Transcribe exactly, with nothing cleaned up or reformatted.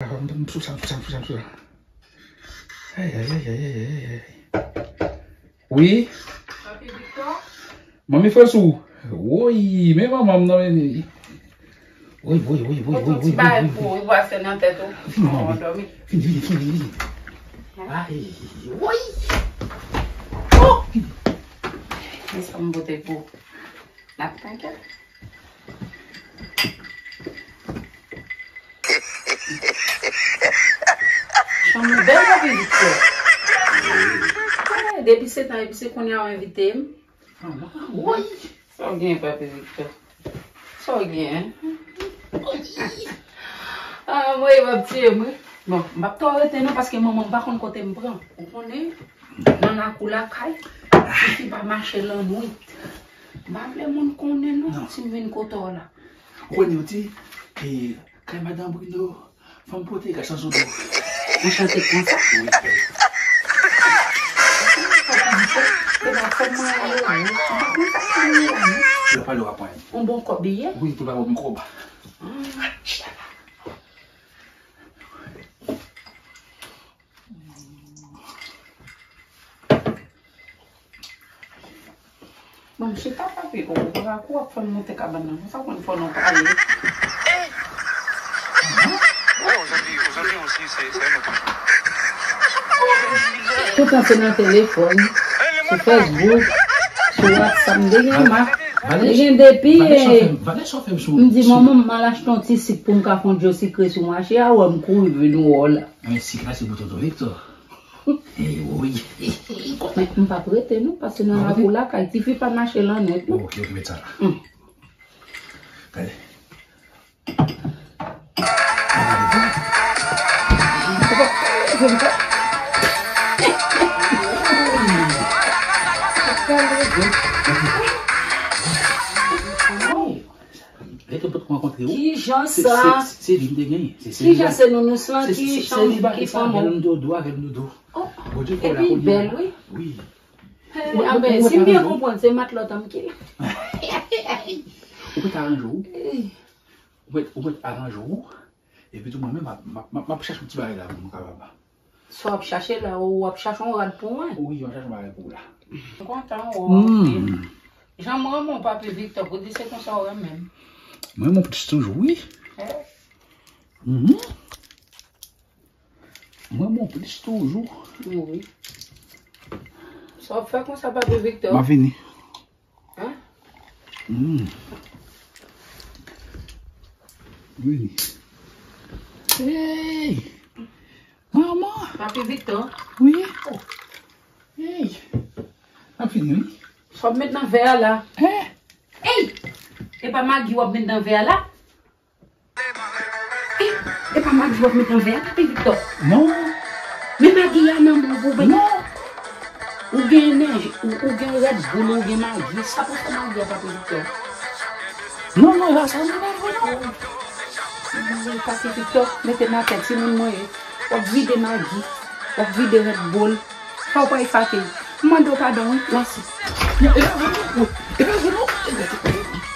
M sou sa, m sou sa, m sou sa, m sou sa. Ay, ay, ay, ay, ay, ay, ay. Wi. Papi Victor? Manmi Fransou. Woy, men manman m nan, men. Woy, woy, woy, woy, woy, woy, woy, woy. Ti bagay pou ou, pase nan tèt ou. Vini, manmi. Vini, vini, vini, vini. Ay, woy. Oh, vini. Men sa m pote pou ou. N ap tanke. Chanm ou bèl, Papi Victor. Eh, depi se tan, epi se kounye a w envite m. Woy! Sa w gen, Papi Victor? Sa w gen? Ah, mwen, w ap tiye m, wi. Bon, m p ap twò rete non, paske manman m pa konn kote m pran. Ou konnen, nan lakou lakay, tifi pa mache lannwit. M pa vle moun konnen non, si m vin kote w la. Ou konnen, ou di, e, kay madan Bruno, fanm pote gason sou do. Ou chante konsa? Wi. E pa fanm mwen ale la non. Ou pa konn sa fanm mwen ale la non. Lè w pale, w ap pran. On bon kòb li ye? Wi, te ba w bon kòb. Ah. Bon, chita, papi, o, ou pa kou ap fè m monte kabann nan. Sa konn fò nou pale. Tout tan se nan telefòn, sou Facebook, sou WhatsApp, m te gen mak, m te gen depi, e, m di, manman, m al achte yon ti sik pou m ka fè yon dlo sikre sou mache a, wè m kouri vin wè w la. Men sik la se pou tonton Victor. Eh, wi. Men m p ap rete non, paske nan lakou lakay, tifi pa mache lannwit non. Ok, ok, met sa la. Gade. Lè ke m potko rankontre ou, se, se, se li m te genyen. Kijan sa? Kijan se nounous lan ki chanm, ki fanm ou? Avè l m dodo, avè l m dodo. Oh, epi l bèl, wi. Wi. Anben, si m byen konprann, se matlòt an m ki la. Ou mèt aranje w. Ou mèt, ou mèt aranje w. Epi tou mwen menm, m ap, m ap, m ap, m ap chache yon ti bagay la pou mwen kapab. Sa w ap chache la, ou w ap chache yon rad pou mwen? Wi, m ap chache yon bagay pou ou la. M kontan wè w anpil. Jan m renmen w, Papi Victor, pou di se konsa w renmen m. Mwen, mwen plis toujou, wi. Eh. Mhm. Mwen, mwen plis toujou. Wi. Sa w ap fè konsa, Papi Victor? M ap vini. Hein? Mm. Wi. Hey! Manman! Papi Victor? Wi. Oh. Hey! M ap vini, wi. Sa w ap met nan vè a la? Hein? Hey! E pa magi w ap met nan vè a la? E, e pa magi w ap met nan vè a, Papi Victor? Non. Men magi a nan men w pou w bwè. Non. Ou gen enèji, ou, ou gen Red Bull, ou gen magi. Sa pou fè magi a, Papi Victor? Non, non, la, sa, non, non, non, non. Papi Victor, mete nan tèt, se moun mwen ye. W ap vide magi, w ap vide Red Bull. Fò w pa efake. M mande w padon, wi. Mèsi. Non, e pa vre, non. E pa vre, non.